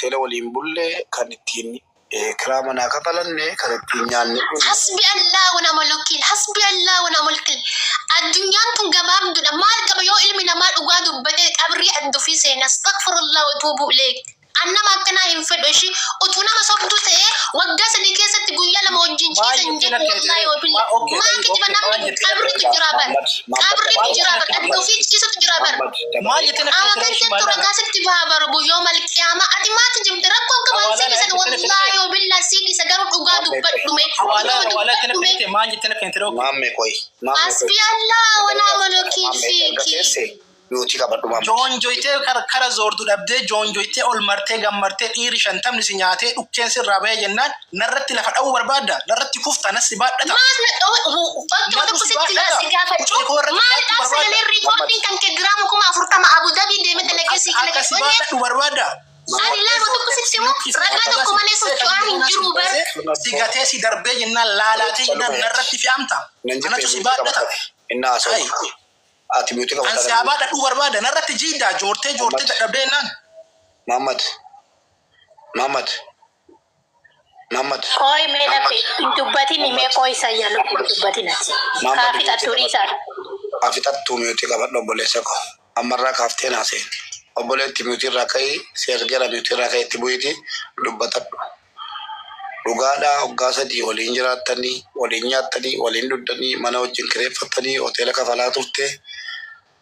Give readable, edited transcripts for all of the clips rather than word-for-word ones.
Hoteela waliin bulle, kan ittiin kiraa manaa kafalanne, kan ittiin nyaanne dhugnu. Hasbi Allah wa ni'mal wakiil. Hasbi Allah wa ni'mal wakiil. Addunyaan tun gabaabduudha. Maal qaba yoo ilmi namaa dhugaa dubbate qabrii adda ofii seena. Astaghfirullah wa tuubu ilayk. An nama akkanaa hin fedhu ishii. Utuu nama sobduu ta'ee waggaa 3 keessatti guyyaa 2 wajjin Maal ciisa hin jettee jedhu natti wallaahi wa himte? billah. Maa okay Maa ta'i kijiba okay maal namni jettee natti qabriitu himte? jira bar. Muhammad Muhammad Qabriitu Maal jira jettee bar. natti Adda himte? ofii ciisutu jira bar. Muhammad Maal dabaree jettee natti Ama himte kan ishii jettu maallaqa? ragaa sitti baha bara guyyoo malqiyaama ati maa kijibde rakkoon qabu an Hawaalaa sii na dhiisa jettee natti himte? wallaahi wa billah sii dhiisa garuu dhugaa Maammee qoy dubbadhume Hawaalaa dhuguma hawaalaa jettee natti dubbadhume himte maal jettee natti himte okay. Maammee qoy Maammee qoy Hasbi Allah wa dabaree ni'mal gaafadha wakiil Maammee erga fiiki. teesse mute qabadhu Maammad. Joonjoytee kara zoortu dhabdee joonjoytee ol martee gad martee dhiirri shantamni si nyaatee dhukkeen sirraa bahee jennaan narratti lafa dha'uu barbaadda? Narratti kufta nas si baadhata? Maas na fakkuma Natu tokko si sitti baadhata? si gaafadhu Qucee koo irratti maal nyaachuu dhaaf barbaadda? sagalee riikoordiin kan kee giraama 40,000 Abu Dhabii deemee dalagee sii Akka kenna akka si onnee baadhadhu barbaadda? Ani lama tokko sitti himu ragaa tokko malee socho'aa hin jiru bar. Si gatee si darbee jennaan laalaatee jennaan narratti fe'amta. Nan jibbe Anatu si mute baadhata. qabatame. Inni haasa'u. Ayi. Ati mute An qabataa si haa namni. baadhadhuu barbaada. Narratti jiiddaa joortee joortee Muhammad. dadhabdee jennaan. Muhammad. Muhammad. Muhammad. Qooyi mee lafe hin dubbatin mee qooyi isa lubbu hin dubbatin ati. Muhammad Haa mute fixattuu dhiisaa. qabadhu. Haa fixattuu mute qabadhu obboleessa koo. Ammarraa kaaftee naa seeni. Obboleetti mute irraa ka'ii si ergeera mute irraa ka'ii itti bu'iiti dubbatadhu. Dhugaadhaa hoggaa 3 waliin jiraattanii, waliin nyaattanii, waliin dhuddanii, mana wajjin kireeffattanii, hoteela kafalaa turte.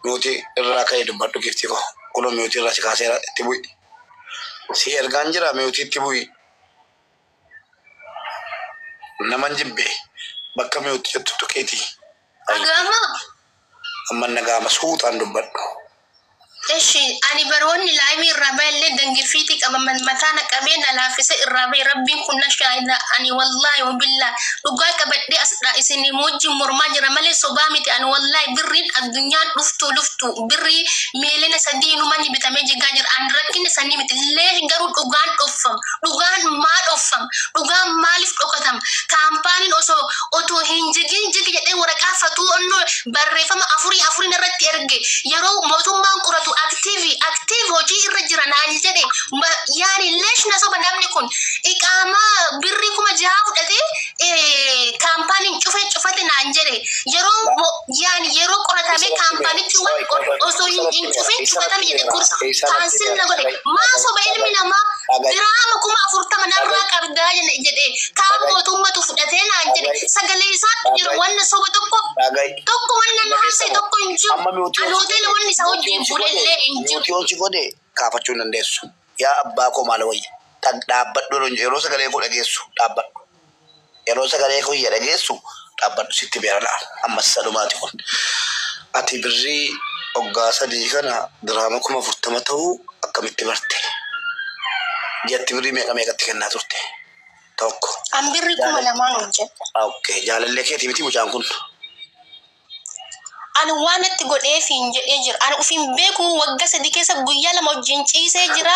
Mute irraa ka'ii dubbadhu giiftii koo. Kunoo mute irraa si kaaseera itti bu'i. Si ergaan jira mute itti bu'i. Naman jibbe bakka mute jettu tuqiitii. Dhaga'amaa? Amman naga'ama suutaan dubbadhu. Eshi ani bar wanni live irraa bahe illee dangirfiitii qaba mataa na qabee na laaffise irraa bahe rabbiin kun na shaahida ani wallahi wa billah dhugaa qabadhee as dha isin wajjin mormaa jira malee sobaa miti ani wallahi birriin addunyaan dhuftuu luftu birrii miiliyoona 3 inuma ni bitamee jigaa jira ani rakkinni sanii miti lee garuu dhugaan dhoffam dhugaan maa dhoffam dhugaan maaliif dhokatam kaampaaniin osoo otoo hin jigin jigi jedhee waraqaa fatuu onnoo barreeffama afurii afurii narratti erge yeroo mootummaan qoratu active active hojii irra jira naan jedhe yaani leesh na soba namni kun iqaamaa birrii 6000 fudhatee kaampaaniin cufee cufate naan jedhe yeroo yaani yeroo qoratamee kaampaanichi waan osoo hin cufin cufatame jedhe kursa cancel na godhe maa soba ilmi namaa diraama 40,000 narraa qabdaa jedhe kaan mootummatu fudhatee naan jedhe sagalee isaatti jira wanna soba tokko tokko wanna na haasa'e tokko hin jiru ani hoteela wanni isa wajjin bulellee hin jiru. Mute si godhe kaafachuu hin dandeessu. Yaa abbaa koo maal wayya? Dhaabbadhu yeroo sagalee koo dhageessu dhaabbadhu. Yeroo sagalee koo iyya dhageessu dhaabbadhu sitti beera la'a. Ammas isa dhumaati kun. Ati birrii hoggaa 3 kana diraama 40,000 ta'uu akkamitti barte? Ji'atti birrii meeqa meeqatti kennaa turte? Tokko. An birrii 2000n hojjedha. Okay. Jaalallee keetii miti mucaan kun. Ani waan natti godheefiin jedhee jira. Ani of hin beeku wagga 3 keessa guyyaa 2 wajjin ciisee jira.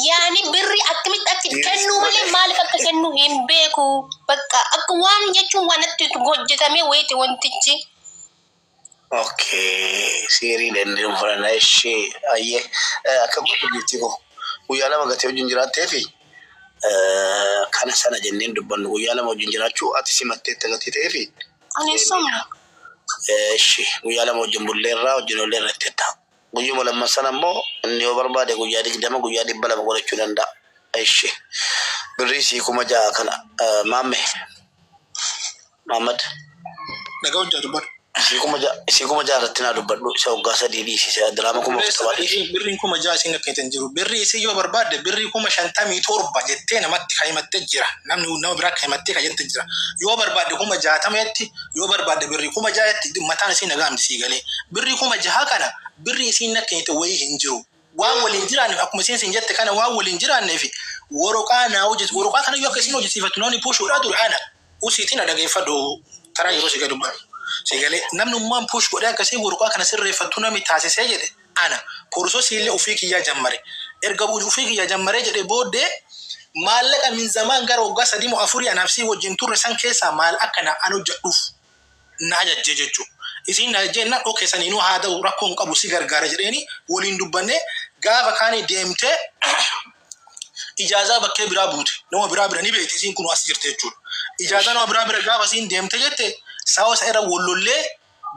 Yaani birrii akkamitti akka kennuu malee maaliif akka kennu hin beeku. Bakka akka waan jechuun waan natti hojjetamee wayiiti wantichi. Okay. Seerii inni fudhanna ishee ayyee akka godhu giiftii koo guyyaa 2 gatee wajjin jiraattee fi kana sana jenneen dubbannu guyyaa 2 wajjin jiraachuu ati simatteetta gatii ta'ee fi Ani sobne. Eshi guyyaa 2 wajjin bulleerraa wajjin oolleerra jetteetta. Guyyuma lamman sana immoo inni yoo barbaade guyyaa 20 guyyaa 200 godhachuu danda'a. Eshi birrii sii 6000 kana maamme Maammad. Nagaa hojjaa dubbadhu. Isii 6000 isii 6000 irratti naa dubbadhu isa waggaa 3 dhiisi isa diraama 40,000 dhiisi. Birriin 6000 isiin akka hin jiru. Birrii isii yoo barbaadde birrii 57,000 jettee namatti ka himatte jira. Namni nama biraa ka himattee ka jette jira. Yoo barbaadde 60,000 jetti yoo barbaadde birrii 6000 jetti mataan isii nagaa miti sii galee. Birrii 6000 kana birrii isiin akka hin wayii hin jiru. Waan waliin jiraanneef akkuma isiin siin jette kana waan waliin jiraanneef woroqaa naa hojjetu woroqaa kana yoo akka isiin hojjesiifattu namni push godhaa ture ana. Usiitii na dhageeffadhu taraa yeroo si gadi dubbadhu. Si galee namnummaan push godhee akkasii woroqaa kana sirreeffattu namni taasisee jedhe ana. Process illee ofii kiyyaa jammare. Erga ofii kiyyaa jammaree jedhe booddee maallaqa min zamaan gara waggaa 3 moo 4 anaaf sii wajjin turre san keessaa maal akka na an hojjedhuuf na ajajjee jechuudha. Isiin na ajajjee jennaan okay saniinuu haa ta'u rakkoo hin qabu si gargaara jedheeni waliin dubbannee gaafa kaanii deemtee Ijaazaa bakkee biraa buute. Nama biraa bira ni beekti isiin kun as jirti jechuudha. Ijaazaa nama biraa bira gaafa isiin deemte jette sawa isa irra wal lollee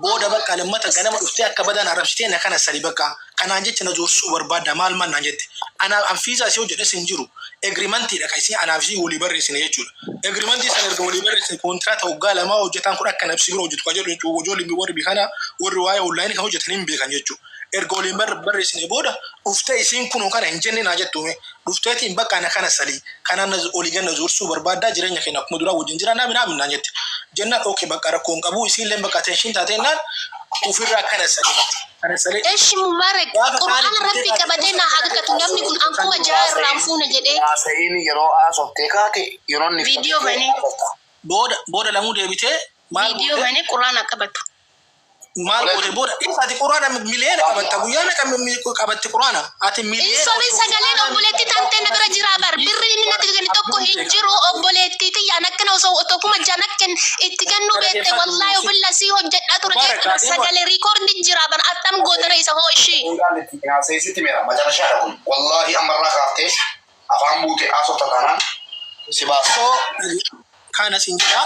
booda bakka lammata ganama dhuftee akka badaan arrabsitee na kana sadi bakka kanaan jecha na zoorsisuu barbaadda maal maal naan jette. Anaaf an fiizaa isii hojjedhes hin jiru. Agreementiidha kan isii anaaf isii walii barreessine jechuudha. Agreementii sana erga walii barreessine kontiraata waggaa 2 hojjetaan kun akka nabsi bira hojjetu kan jedhu jechuudha. Ijoolleen warri bikana warri waa'ee onlaayinii kan hojjetan hin beekan jechuudha. Erga waliin barreessine booda dhuftee isiin kunoo kana hin jenne naa jettume. Dhufteetiin bakka na kana salii kanaan na olii gad na zoorsisuu barbaaddaa, jireenya keenya akkuma duraa wajjin jiraannaa minaamin naan jette. Jennaan okay, bakka rakkoo hin qabu, isiilleen bakka attention taatee ofirraa kana salii jechuudha. Kana salee Eshi Mubarak, gaafa kaani Qur'aana dhuftee Rabbi taate qabatee naa haa kakatu namni kun an 6000 irraa hin fuune jedhee. Haasa'iin yeroo haasoftee kaate yeroo inni Viidiyoo banee. Booda lamuu deebitee maal Viidiyoo goote? banee Qur'aana qabatu. Maal goote booda? Isa ati quraana miliyoona qabatta, guyyaa meeqa qabatti quraana ati Hin miliyoona sobin, osoo sagaleen quraana obboleettii tantee na bira jiraa bar, birri inni natti kenne tokko abduun hin beeka. jiru. Obboleettii tiyya an akkana osoo otoo 6000 nakken itti kennuu Kana beekte dhaggeeffadhu wallaahi si billa sii hojjedhaa ture Mubarak jechuudha. adeema. Sagalee riikoordi jira bar, attam gootare isa hoo ishii. Haasa'isitti meera macarashaadha kun. Wallaahi ammarraa kaaftee afaan buute haasofta taanaan si baasa. So kana sin jedha,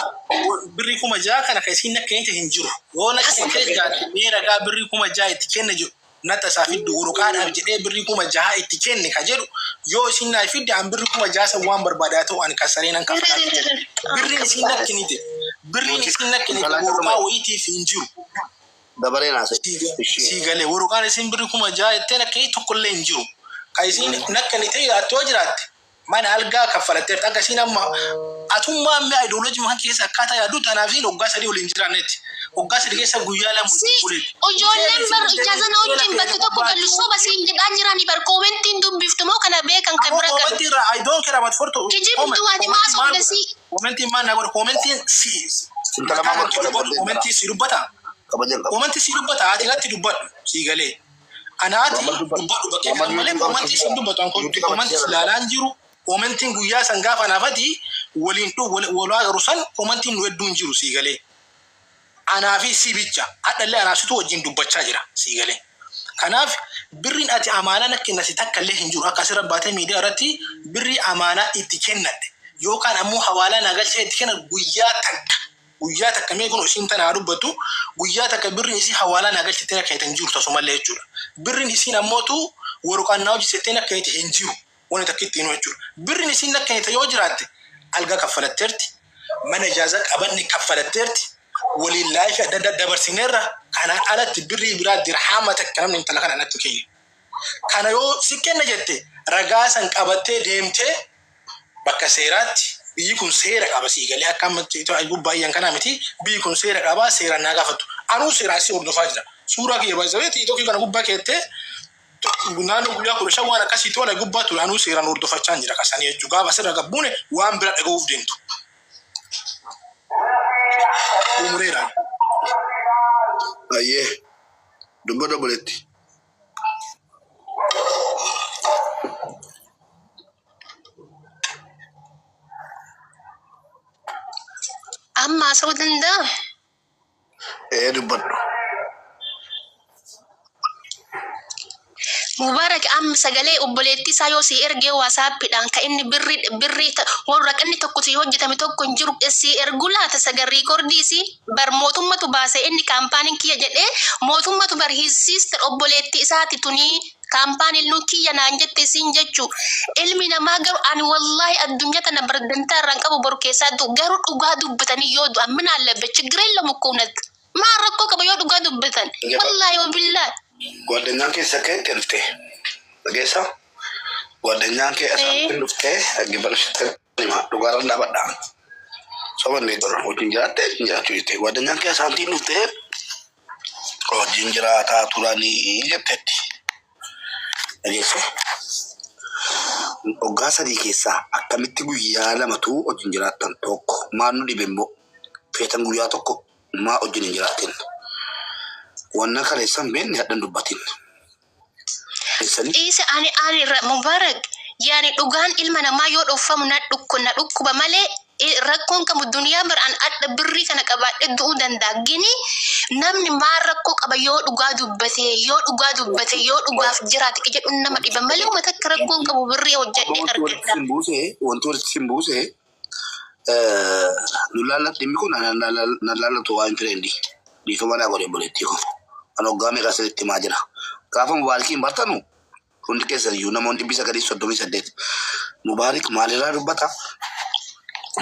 birrii 6000 kana kan isiin na kennite hin jiru. Yoo na kennite jiraate, mee ragaa birrii 6000 itti kenne jedhu natti asaa fiddu. Waraqaadhaaf jedhee birrii 6000 itti kenne ka jedhu yoo isin naa fidde, an birrii 6000 san waan barbaade haa ta'u, ani kasaree nan kaffalaa jechuudha. Birriin isiin na kennite, birriin isiin na kennite waraqaa wayiitiif hin jiru. Dabareen haasa'e. Sii galee, waraqaan isiin birrii 6000 jettee na kennite tokkollee hin jiru. Ka isiin na kennite jiraatte, yoo jiraatte, mana algaa kaffalatteerta. Akka isiin amma atummaa amma ideology kan keessa akkaataa yaaddu tanaaf isiin waggaa 3 waliin jiraannetti. Waggaa 3 keessa guyyaa 2 Si wajjin buleetti. Ijoolleen bar ijaaza na wajjin bakki tokko gallu soba siin jedhaa jirani bar, commentiin dubbiftu moo kana beekan kan Ammoo bira galu. Commentii irraa I don't care about for to Kijibtuu ati maa Commentii maal sobda godha? si. Commentiin maal na godha? Commentiin si Intala mataa maama kan kee dubbadhu. Commentii si dubbata. Kabajan qabu. Commentii si dubbata, ati irratti dubbadhu sii galee. Anaati dubbadhu bakkee kana malee commentii sin dubbatu an commentii si ilaalaa hin jiru. Commentiin guyyaa san gaafa naafati waliin dhu walaa agarru san commentiin nu hedduu hin jiru sii galee. Anaa fi si bicha hadhallee anaaf situ wajjin dubbachaa jira sii galee. Kanaaf birriin ati amaanaa na kennasi takka illee hin jiru. Akka asirra baatee miidiyaa irratti birrii amaanaa itti kennadhe yookaan ammoo hawaalaa naa galchee itti kennan guyyaa takka, guyyaa takka, mee kun isiin tana haa dubbattu, guyyaa takka birriin isii hawaalaa naa galchitee na kennite hin jiru tasumallee jechuudha. Birriin isiin ammootu waraqaan naa hojjettee na kennite hin jiru. Wani takka ittiin jechuudha. Birriin isiin na kennite yoo jiraatte, algaa kaffalatteerti, mana ijaazaa qabanne kaffalatteerti, waliin life adda addaa dabarsineerra. Kanaan alatti birrii biraa dirhaama takka namni intala kana natti kenne. Kana yoo si kenna jette, ragaa san qabattee deemtee bakka seeraatti, biyyi kun seera qaba sii galee, akka amma baay'een kanaa miti, biyyi kun seera qaba, seeraan naa gaafattu. Anuu seeraan si hordofaa jira. Suuraa kiyya baay'isawee TikTokii kana gubbaa keettee naannoo guyyaa 15 waan akkasii tola gubbaa ture, anuu seeraan hordofachaa jira kasanii jechuudha. Gaafa asirra gabbuune waan bira dhaga'uuf deemtu. Umureeraan. Ayyee. Dubbadhu obboleetti. Amma haasa'uu danda'a? Ee, dubbadhu. Mubarak, amma sagalee obboleettii isaa yoo sii ergee WhatsAppiidhaan ka inni birrii birrii waraqanni tokko sii hojjetame tokko hin jiru sii ergu laata sagal riikordii isii bar, mootummatu baase, inni kaampaaniin kiyya jedhee mootummatu bar, his sister, obboleettii isaati tunii kaampaaniin nu kiyya naan jette isiin jechu. Ilmi namaa garuu ani wallaahi addunyaa tana bar dantaa irraan qabu boru keessaa du'u, garuu dhugaa dubbatanii yoo du'an min allabbe ችግር የለውም እኮ እውነት maal rakkoo qaba yoo dhugaa dubbatan, wallaahi wabillaahi. Guaddanyaan keessa akka itti dhuftee. Dhageessaa? Guaddanyaan kee asaan dhuftee dhaggeeffadhu, sitti hima, dhugaarra dhaabadha. Soba inni dura wajjin jiraattee wajjin jiraachuu jettee. Guaddanyaan kee asaantiin dhuftee wajjin jiraataa turanii jetteetti. Dhageessee? Waggaa 3 keessaa akkamitti guyyaa lamatu wajjin jiraattan, tokko maal nu dhibe immoo feetan guyyaa tokko maa wajjin hin jiraatin? Wanna kaleessan beekne hadhan dubbatin. Keessanii Dhiise, ani irra Mubarak, yaani dhugaan ilma namaa yoo dhoffamu na dhukkuba malee. Rakkoon qabu duniyaa bar an adha birrii kana qabaadhe du'uu danda'a. Gini namni maal rakkoo qaba yoo dhugaa dubbate, yoo dhugaa dubbate, yoo dhugaaf jiraate ka jedhu nama dhiba malee uma takka rakkoon qabu, birrii hojjedhe Wanti walitti argadha. sin buuse, wanti walitti sin buuse, nu laallatu, dhimmi kun na laallatu waan friend dhiifama naa godhe obboleettii koo. An hoggaa meeqa sirriitti himaa jira. Gaafa Mubaarikiin bartanu hundi keessan iyyuu namoonni 938 Mubaarik maalirraa dubbata,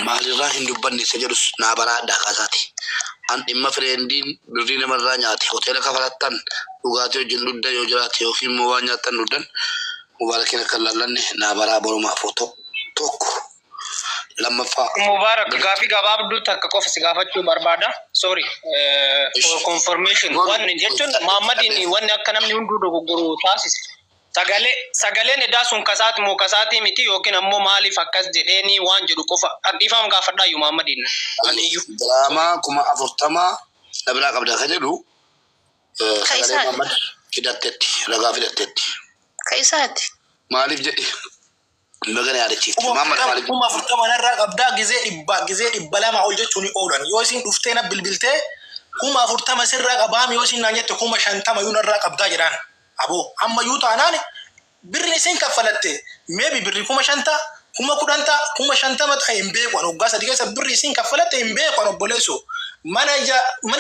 maalirraa hin dubbanne isa jedhus naa baraadhaa kaasaati. An dhimma friendiin birrii namarraa nyaate, hoteela kafalattan, dhugaatii wajjin dhugdan yoo jiraate yookiin immoo waan nyaattan dhugdan, Mubaarakiin akka hin laallanne naa baraa borumaaf tokko lammaffaa. Mubarak, gaafii gabaabduu takka qofa si gaafachuu barbaada. Sorry, for confirmation. Wanni jechuun Muhammadiin wanni akka namni hunduu dogoggoru taasise. Sagaleen edaa sun kasaati moo kasaatii miti, yookiin ammoo maaliif akkas jedheeni waan jedhu qofa. Dhiifama gaafadhaayyuu Muhammadiin. Ani iyyuu. Diraamaa 40,000 na biraa qabda ka jedhu Ka sagalee isaati. Muhammad fidattetti, ragaa fidattetti. Ka isaati. Maaliif jedhi bagana yaadachiifte Kuma Muhammad 40 maaliif 40,000 narraa qabdaa gizee 100, gizee 200 ol jechuun ni oolan. Yoo isin dhuftee na bilbiltee 40,000 sirraa qabaami yoo isin naan jette, 50,000 iyyuu narraa qabdaa jedhaan. Aboo, amma iyyuu taanaan birriin isin kaffalatte maybe birrii 5,000 ta'a, 10,000 ta'a, 50,000 ta'a, hin beeku. Ani waggaa 3 keessa birrii isin kaffalatte hin beeku ani, obboleessoo. Mana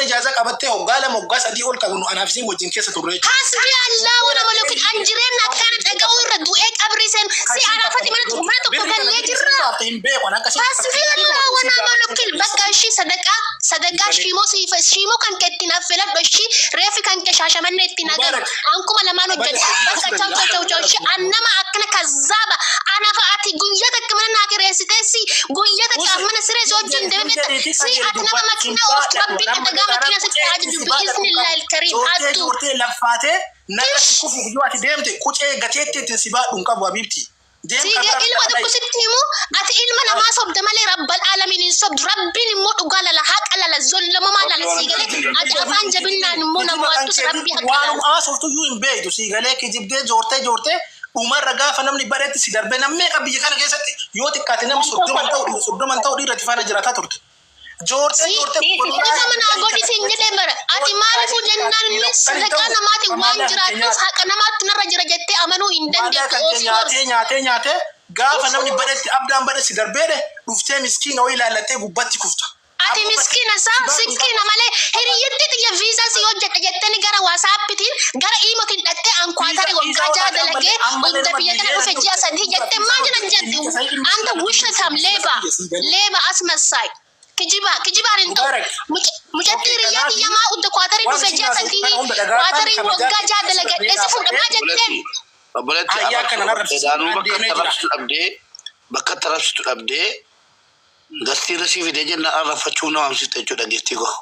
ijaazaa qabattee waggaa 2, waggaa 3 ol qabu anaaf isin wajjin keessa turre jechuudha. Hasbi Allah wa ni'mal wakiil. An jireenya akkana dhaga'uu irra du'ee qabrii seenu. Si anaafati mana tokko Birrii kana gallee birrii isin jirra. baafte hin beeku ani akkasiin. Hasbi Allah wa ni'mal wakiil. Bakka ishii sadaqaa shiimoo siifa shiimoo kan kee ittiin affeladhu, ishii reefi kan kee Shaashamannee ittiin agalu. Mubarak. An 2000 hojjedha. Bakka chaw chaw chaw chaw, ishii an nama akkana kazzaaba. Anafa ati guyyaa takka mana naa kireessitee, si guyyaa takka mana siree si wajjin deemee beekta? Si ati nama makiinaa ooftu, rabbiin dhagaa makiinaa sitti haa ajaju bi'iznillahil kariim Joortee hattuu. joortee laffaatee narratti Tish. kufuuf yoo ati deemte, qucee gateetti ittiin si baadhu hin qabu, habiibti. Deem Siige kabira ilma tokko dhayi. sitti himu, ati ilma namaa sobda malee rabbal aalamiin hin sobdu. Rabbiin immoo dhugaa lala, haqa lala, zollamamaa Rabbi lala. waan Sii galee akkasitti ati afaan jabinnaan immoo Kijiba nama kan wattus rabbi keetii haqa waanuma lala. haasoftu iyyuu hin beektu. Sii galee kijibdee joortee joortee dhumarra gaafa namni bareetti si darbee, namni meeqa biyya kana keessatti yoo xiqqaate nama 30 ta'u, dhiira 30 ta'u dhiirratti faana jiraataa turte. Joortee Si joortee dhiifama naa godhi siin jedhee bara. Ati maaliifuu jennaan inni sadaqaa namaatiin waan jiraattuuf haqa namaatti narra jira jettee amanuu hin Maallaqa dandeettu, kan kee of course. nyaatee nyaatee nyaatee gaafa namni badhetti, abdaan badhe si darbeedhe, dhuftee miskiina wayii ilaallattee gubbatti kufta. Ati miskiina isaa sikkiina malee hiriyyatti xiyya viizaa si hojjedha jettanii gara WhatsAppitiin gara imotiin dhattee an Kwaatari waggaa 6 dalagee hunda biyya kana dhufe ji'a 3 jettee maal jedhan jetti? Anta wushatam leeba leeba asmassaay, kijibaa kijibaan hin ta'u. Mucattii hiriyyaa xiyya maa udda Kwaatarii dhufe ji'a 3, Kwaatarii waggaa 6 dalagadhee si fuudha maa jetteen? Obboleetti, Ayyaa arrabsu kana narrabsiisu daanuu an bakka deemee itti jira. arrabsitu dhabdee, bakka itti arrabsitu dhabdee gastii irra sii fidee jennaan arrabfachuuf na waamsiste jechuudha, giiftii koo.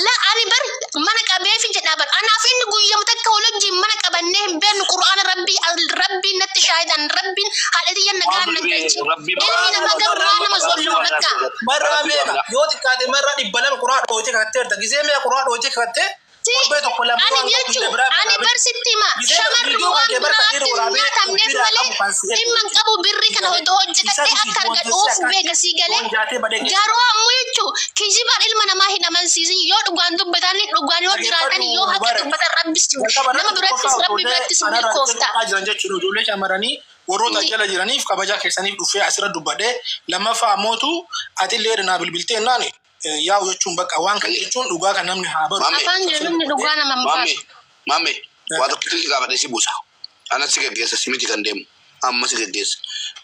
La, ani bar mana qabeefi jedhaa bar. Anaaf inni guyyama takka wal wajjin mana qabannee hin beeknu. Qur'aana Rabbii, Rabbiin natti shaahidan, Rabbiin haadha tiyya nagaan na galche. Rabbi Ilmi namaa garuu waan nama zollu bakka. Marraa meeqa yoo xiqqaate marraa 200 quraa dhooytee kakatteerta, gizee meeqa quraa dhooytee kakattee Si torbee tokko lama ani waan jechuun biraa ani bar sitti hima, shamarri waan biraa akka hin nyaatamneef malee dhimma hin qabu. Birrii kana otoo hojjetadhee akka argadhuuf beeka, sii galee? Garuu ammoo jechuun kijibaan ilma namaa hin amansiisin. Yoo dhugaan dubbatan, dhugaan yoo jiraatan, yoo haqa dubbatan, Rabbis nama birattis Rabbi birattis milkoofta. Jiran jechuun ijoollee shamarranii warroota jala jiraniif kabajaa keessaniif dhufee asirra dubbadhee, lammaffaa ammootu atillee naa bilbiltee naan yaa'u jechuun bakka waan kana jechuun dhugaa kan namni haa baru. Maame. Afaan namni dhugaa nama hin Maame, baasu. maame, waa tokkotti si gaafadhe si buusa. Anas si geggeessa, si miti kan deemu. Amma si geggeessa.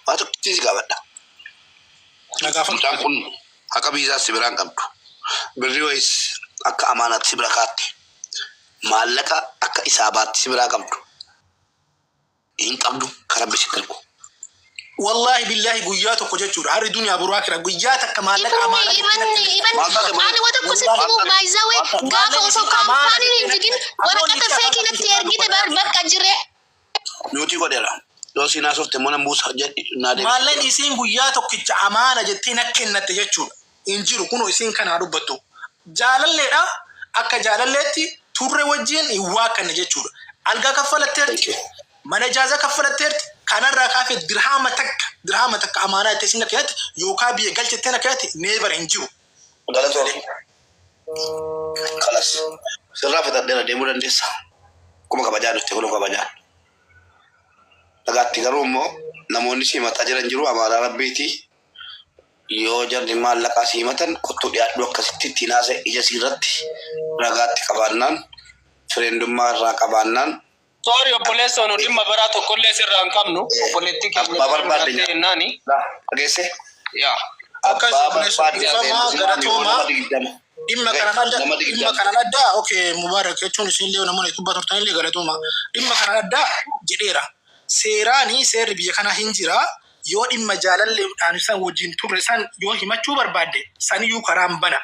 Waa tokkotti si gaafadha. Na gaafadhu. Mucaan kun haqa biizaas si biraan qabdu. Birrii wayis akka amaanaatti si bira kaatte. Maallaqa akka isaabaatti si biraa qabdu. Hin qabdu kan Rabbi sitti ergu. Wallaahi billaahi, guyyaa tokko jechuudha. Harri duniyaa boruu akira, guyyaa takka maallaqa Ibanni amaanaa ibanni ibanni Maal taate ani wa tokko sitti Maal himu taate? baay'izawee Maal taate? gaafa osoo kaampaaniin hin jigin waraqata fake natti ergite bar bakka jiree. Mute godheera. Yoo siin haasofte immoo nan buusa jedhi naa deebisi. Maallaqni isiin guyyaa tokkicha amaana jettee na kennatte jechuudha. Hin jiru, kunoo isiin kana haa dubbattu. Jaalalleedha, akka jaalalleetti turre wajjin hin waakkanne jechuudha. Algaa kaffalatteerti, mana ijaazaa kaffalatteerti. Kanarraa kaafee dirhaama takka amaanaa itti isin akka yookaan biyya galchettee akka never hin jiru. Galatoomii. Kalas. Sirraa fixadheera, deemuu dandeessa. Kuma kabajaa dhufte, kun kabajaan. Dhagaatti garuu immoo namoonni si himataa jiran jiru, amaaraa rabbiiti. Yoo jarri maallaqaa si himatan, kottuu dhiyaadhu, akkasitti ittiin haasa'e, ija siirratti ragaatti qabaannaan, friendummaa irraa qabaannaan. Sorry obboleessoo, nu dhimma biraa tokkollee sirraa hin qabnu. Obboleettii keenya Abbaa barbaadde fudhattee jennaani. Dhageesse? Yaa. Akkas Abbaa obboleessoo, barbaadde dhiifamaa, galatoomaa. nama 20. Dhimma kanaan adda Nama dhimma 20. kanaan adda, okay, Mubaarak jechuun isinillee namoonni gubbaa turtanillee galatooma. Dhimma kanaan adda jedheera. Seeraani seerri biyya kanaa hin jira. Yoo dhimma jaalalleedhaan isaan wajjin turre san yoo himachuu barbaadde, saniyyuu karaan bana.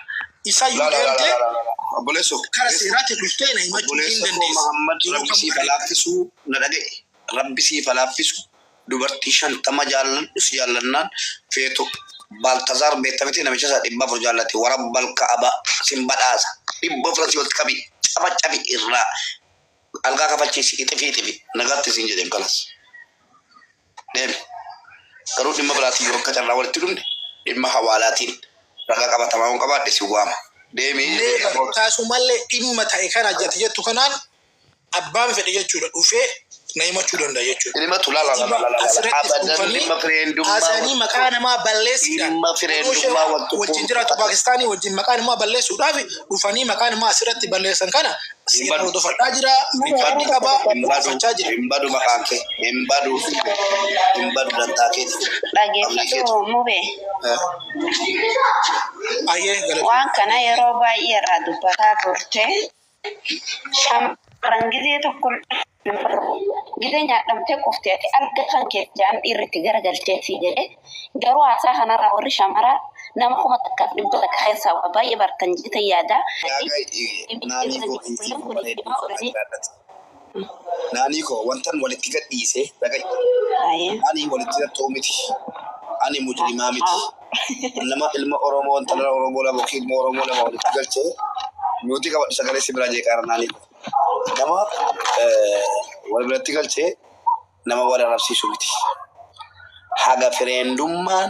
Isayyuu La la la deemtee la la la. Obboleessoo. kara seeraatiin dhuftee na himachuu hin Obboleessa koo dandeessa. Mahammad, Yeroo Rabbi siif kamuu laaffisuu, na dhaga'i. Rabbi siif laaffisu, dubartii 50 jaalladhu, si jaallannaan feetu Baaltazaar beektamiti, namicha isaa 400 jaallate, warabbal ka'aba sin badhaasa. 400 si walitti qabi, cafa cafi, irraa algaa kafalchiisi, ixifii ixifi, nagaatti siin jedheen, kalas. Deemi. Garuu dhimma biraatiin yoo akka carraa walitti dhumne, dhimma hawaalaatiin ragaa qabatamaa waan qabaadhe si waama. Deemi. Never, taasumallee dhimma ta'e kana jette jettu kanaan abbaan fedhe jechuudha dhufee na himachuu danda'a jechuudha. Himatu la la la la la la. Asirratti Abadan dhufanii dhimma friendummaa haasa'anii maqaa namaa balleessuudhaan dhimma friendummaa wal tuquun wajjin jiraatu Paakistaanii wajjin maqaa namaa balleessuudhaaf dhufanii maqaa namaa asirratti balleessan kana seera badu. hordofadhaa jira, record qaba, Hin badu, hordofachaa jira. hin badu, maqaan kee hin badu, hin badu, dantaa keeti. Dhageeffatu mubee. Baay'ee galatoomii. Waan kana yeroo baay'ee irraa dubbataa turte. Shamarran gizee tokko gizee nyaadhamtee quftee ati alga kan keessaan dhiirri itti garagalchee si jedhe, garuu haasaa kanarraa warri shamaraa nama 1100 keessaa waa baay'ee bartan jete yaada. Naanii koo, intii koo bareedduu koo, jiraadhati. Naanii koo, wantan walitti gadhiise dhaga'i. Ani walitti tatta'u miti. Ani mujrimaa miti. Nama ilma Oromoo, intala Oromoo lama yookiin ilma Oromoo lama walitti galchee, nuti qabadhu, sagalee si biraa jeeqaara, naanii koo. Nama wal biratti galchee nama wal arrabsiisu miti. Haga friendummaan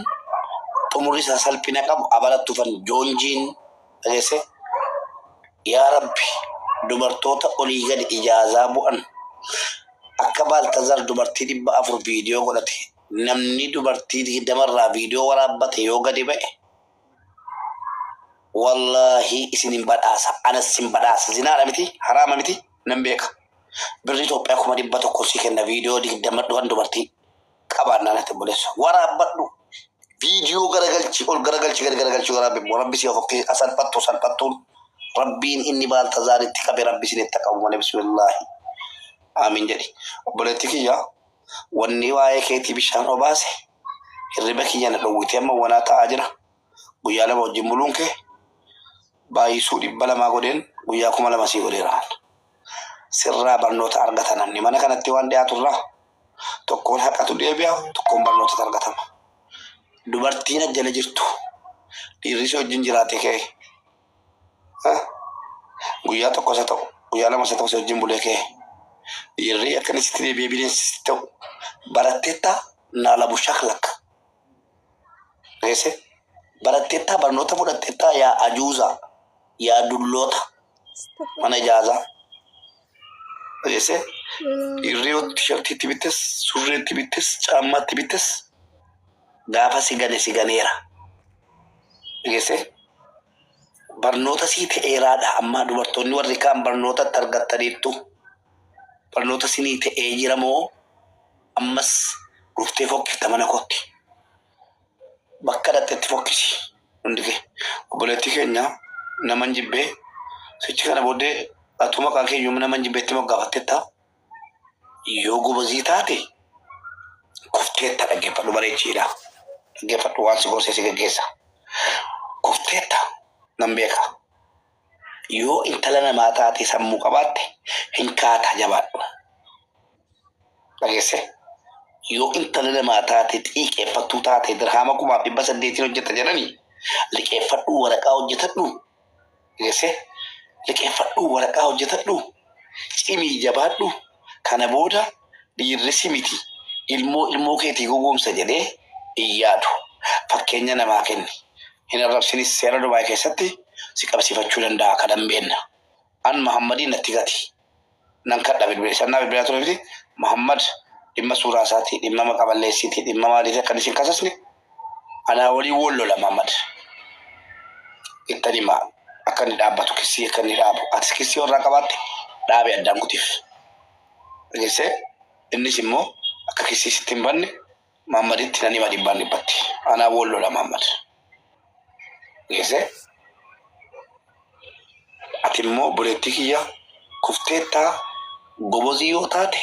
xumurri isaa salphina qabu abalattuufan joonjiin dhageesse. Yaa Rabbi, dubartoota olii gadi ijaazaa bu'an akka Baaltazar dubartii 400 viidiyoo godhate, namni dubartii 20rraa viidiyoo waraabbate yoo gadi ba'e, wallaahi isin hin badhaasa, anas sin badhaasa. Zinaadha miti, haraama miti, nan beeka. Birri Itoophiyaa 100,000 si kenna, viidiyoo 20 dhufan dubartii qabaannaan ati obboleessa waraabbadhu, viidiyoo garagalchi, ol garagalchi, gadi garagalchi, waraabbi. Rabbi si ofokkee salphattu, salphattuun Rabbiin inni Baaltazaaritti qabe Rabbi isinitti qabu malee. Bismillaahi, aamin jedhi. Obboleetti kiyya, wanni waa'ee keetii bishaan obaase hirriba kiyya na dhowwitee amma wanaa ta'aa jira. Guyyaa 2 wajjin buluun kee baay'isuu 200 godheen guyyaa 2000 sii godheera. Sirraa barnoota argata namni mana kanatti waan dhiyaaturraa, tokkoon haqatu deebi'a, tokkoon barnootatu argatama. Dubartiin ajjala jirtu, dhiirri si wajjin jiraate kee guyyaa tokko isa ta'u, guyyaa 2 isa ta'u, si wajjin bulee kee dhiirri akka inni sitti deebi'ee bineensi sitti ta'u baratteetta naalabu shaklak geesse baratteettaa, barnoota fudhatteettaa, yaa ajuuza, yaa dulloota mana ijaazaa geesse. Dhiirri yoo tishartiitti bittes, surreetti bittes, caammaatti bittes, gaafa si gane si ganeera geesse, barnoota sii ta'eeraadha. Amma dubartoonni warri kaan barnootatti argattaniittu, barnoota sinii ta'ee jira moo ammas dhuftee fokkifta mana kootti? Bakka dhaqxetti fokkisi hundi kee. Obboleettii keenya, naman jibbee sichi kana booddee atuu maqaa kee iyyuu naman jibbeetti moggaafattetta. Yoo gobazii taate kufteetta, dhaggeeffadhu, bareechiidha, dhaggeeffadhu, waan si gorsee si geggeessa. Kufteetta, nan beeka. Yoo intala namaa taate, sammuu qabaatte, hin kaata, jabaadhu, dhageesse. Yoo intala namaa taate, xiiqeeffattuu taate, dirhaama 1800n hojjeta jedhanii, liqeeffadhu, waraqaa hojjetadhu, dhageesse, liqeeffadhu, waraqaa hojjetadhu, cimii jabaadhu. Kana booda dhiirri si miti. Ilmoo ilmoo keetii gowwoomsa jedhee hin yaadu. Fakkeenya namaa kenni. Hin arrabsinis seera Dubaay keessatti si qabsiifachuu danda'a kanan beenna. An Mahammadiin natti gati. Nan kadha bilbila isaan naa bilbilaa ture miti Mahammad dhimma suuraa isaatii dhimma maqa balleessiitii dhimma maaliitii akka inni isin kasasne anaa waliin wal lola Mahammad. Ittan hima akka inni dhaabbatu kissii akka inni dhaabu atis kissii warraa qabaatte dhaabi addaan kutiif. Dhageessee innis immoo akka kissii sitti hin banne Mahammaditti nan hima dhibbaan dhibbatti. Anaa wal lola Mahammad. Dhageessee ati immoo obboleettii kiyya kufteettaa gobozii yoo taate.